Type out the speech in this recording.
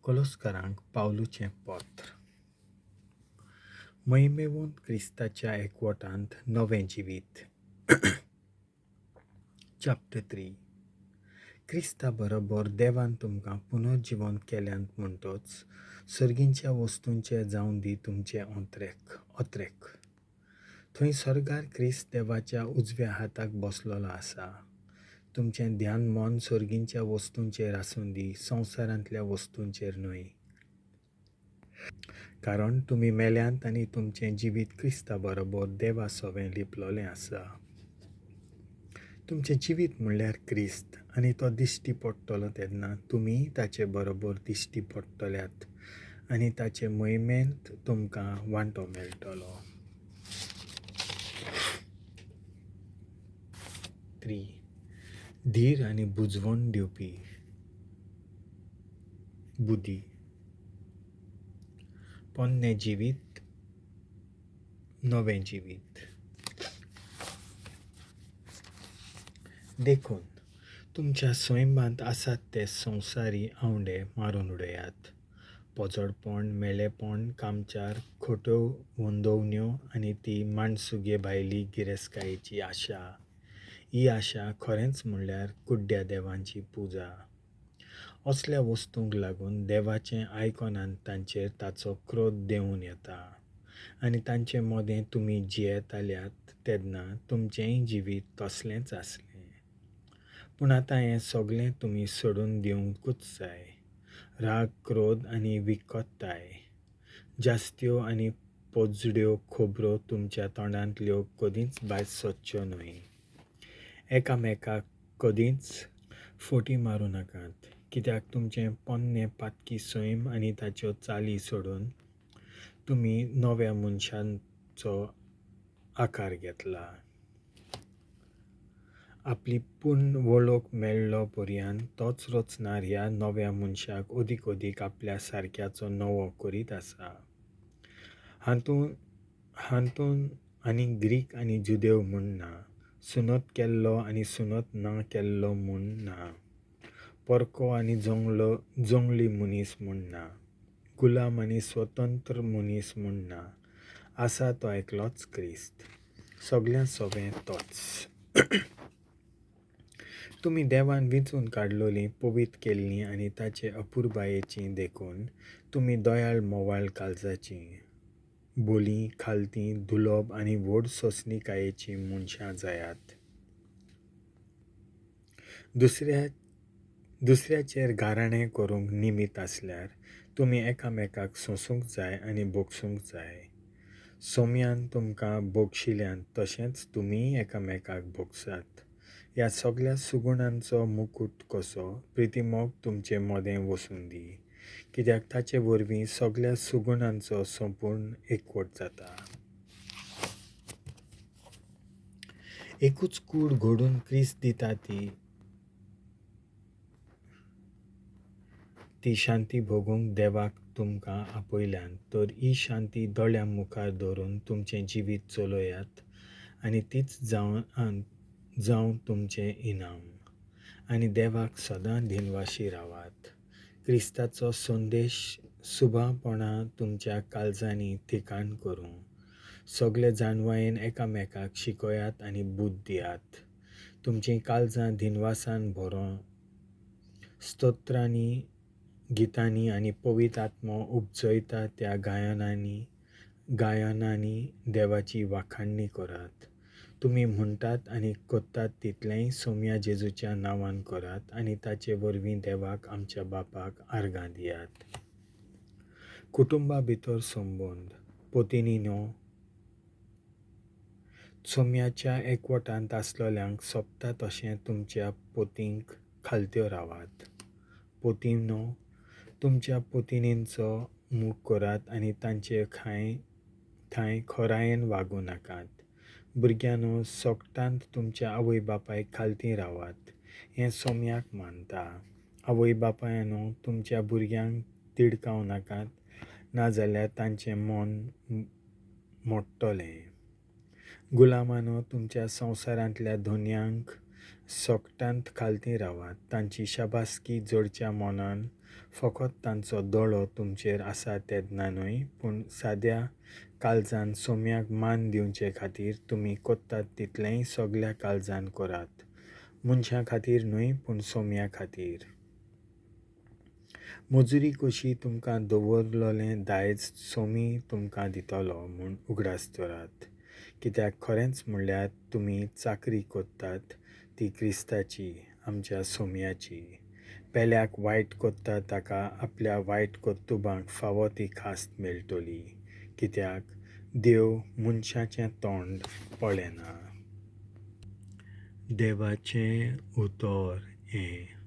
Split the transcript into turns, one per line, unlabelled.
कोलोस्करांक पावलूचें पत्र. महिमेवंत क्रिस्ताच्या एकवटांत नवें जिवीत. चॅप्टर 3. क्रिस्ता बरोबर देवान तुमकां पुनर्जिवंत केल्यांत म्हणटच सर्गींच्या वस्तूंचे जावन दी तुमचें अत्रेक. थंय सर्गार क्रिस्त देवाच्या उजव्या हाताक बसलेलो आसा. तुमचें ध्यान मन सर्गींच्या वस्तूंचेर आसूं दी, संवसारांतल्या वस्तूंचेर न्हय. कारण तुमी मेल्यांत आनी तुमचें जिवीत क्रिस्ता बरोबर देवा सवें लिपलोलें आसा. तुमचें जिवीत म्हणल्यार क्रिस्त आनी तो दिश्टी पडटलो तेन्ना तुमी ताचे बरोबर दिश्टी पडटल्यात आनी ताचे महिमेंत तुमकां वांटो मेळटलो. 3. धीर आनी बुजवण दिवपी बुद्धी. पोन्नें जिवीत, नवें जिवीत. देखून तुमच्या स्वयंबांत आसात ते संवसारी आंवडे मारून उडयात. पोजडपण, मेलेपण, कामचार, खोट्यो वंदोवण्यो आनी ती माणसुगे भायली गिरेस्कायेची आशा. ही आशा खरेंच म्हणल्यार कुड्ड्या देवांची पुजा. असल्या वस्तूंक लागून देवाचें आयकनात तांचेर ताचो क्रोध देंवून येता आनी तांचे मदें तुमी जियेताल्यात तेन्ना तुमचेंय जिवीत तसलेंच आसलें. पूण आतां हें सगळें तुमी सोडून दिवंकूच जाय. राग, क्रोध आनी विकताय, जास्त्यो आनी पोजड्यो खबरो तुमच्या तोंडांतल्यो कदींच भायर सरच्यो न्हय. एकामेकाक कदींच फटी मारूं नाकात, कित्याक तुमचें पोन्नें पातकी सैम आनी ताच्यो चाली सोडून तुमी नव्या मनशांचो आकार घेतला. आपली पूर्ण वळख मेळ्ळो पर्यंत तोच रचणार ह्या नव्या मनशाक अदीक अदीक आपल्या सारक्याचो नवो करीत आसा. हातूंत आनी ग्रीक आनी जुदेव म्हूण ना, सुनत केल्लो आनी सुनत ना केल्लो म्हूण ना, परको आनी जंगली मनीस म्हूण ना, गुलाम आनी स्वतंत्र मनीस म्हूण ना, आसा तो एकलोच क्रिस्त, सगळ्यां सवें तोच. तुमी देवान विंचून काडलोलीं, पवित्र केल्लीं आनी ताचे अपुरबायेचीं देखून तुमी दयाळ मोवाळ काळजाचीं, बोलीं, खालतीं, दुलोब आनी व्हड सोंसणिकायेचीं मनशां जायात. दुसऱ्याचेर गाराणें करूंक निमीत आसल्यार तुमी एकामेकाक सोंसूंक जाय आनी भोगसूंक जाय. सोम्यान तुमकां भोगशिल्यान तशेंच तुमीय एकामेकाक भोगसात. ह्या सगळ्या सुगुणांचो मुकूट कसो प्रितीमोग तुमचे मदें वसूं दी, कित्याक ताचे वरवीं सगळ्या सुगुणांचो संपूर्ण एकवट जाता. एकूच कूड घडून क्रिस्त दिता ती शांती भोगूंक देवाक तुमकां आपयल्यान, तर ही शांती दोळ्यां मुखार धरून तुमचें जिवीत चलयात आनी तीच जावं तुमचें इनाम. आनी देवाक सदां दिनवाशी रावात. क्रिस्ताचो संदेश सुभापणा तुमच्या काळजांनी ठिकाण करूं. सगळे जाणवायेन एकामेकाक शिकयात आनी बुद्द दियात. तुमचीं काळजां दिनवासान भरों स्तोत्रांनी, गितांनी आनी पवित्र आत्मो उपजयता त्या गायनांनी देवाची वाखाणणी करात. तुमी म्हणटात आनी करतात तितलेंय सोम्या जेजूच्या नांवान करात आनी ताचे वरवीं देवाक आमच्या बापाक आर्गां दियात. कुटुंबा भितर संबंद. पतिनीनो, सोम्याच्या एकवटांत आसलोल्यांक सोबता तशें तुमच्या पतींक खालत्यो रावात. पतीनो, तुमच्या पतिनींचो मोग करात आनी तांचे थांय खोरायेन वागूं नाकात. भुरग्यांनो, सोगटांत तुमच्या आवय बापायक खालती रावात, हें सोम्याक मानता. आवय बापायनो, तुमच्या भुरग्यांक तिडकावं नाकात, नाजाल्यार तांचें मन मोडटलें. गुलामानो, तुमच्या संवसारांतल्या धनयांक सोकटांत खालती रावात. तांची शाबासकी जोडच्या मोनान, फकत तांचो दोळो तुमचेर आसा तेन्ना न्हय, पूण साद्या काळजान सोम्याक मान दिवचे खातीर तुमी कोत्तात तितलेंय सगल्या काळजान करात, मनशां खातीर न्हय पूण सोम्या खातीर. मजुरी कशी तुमकां दवरलेलें दायज सोमी तुमकां दितलो म्हूण उगडास दवरात. कित्याक खरेंच म्हणल्यार तुमी चाकरी कोत्तात ती क्रिस्ताची, आमच्या सोम्याची. पेल्याक वायट कोत्ता ताका आपल्या वायट कर्तुबांक फावो ती खास्त मेळटली, कित्याक देव मनशाचें तोंड पळयना. देवाचें उतर हें.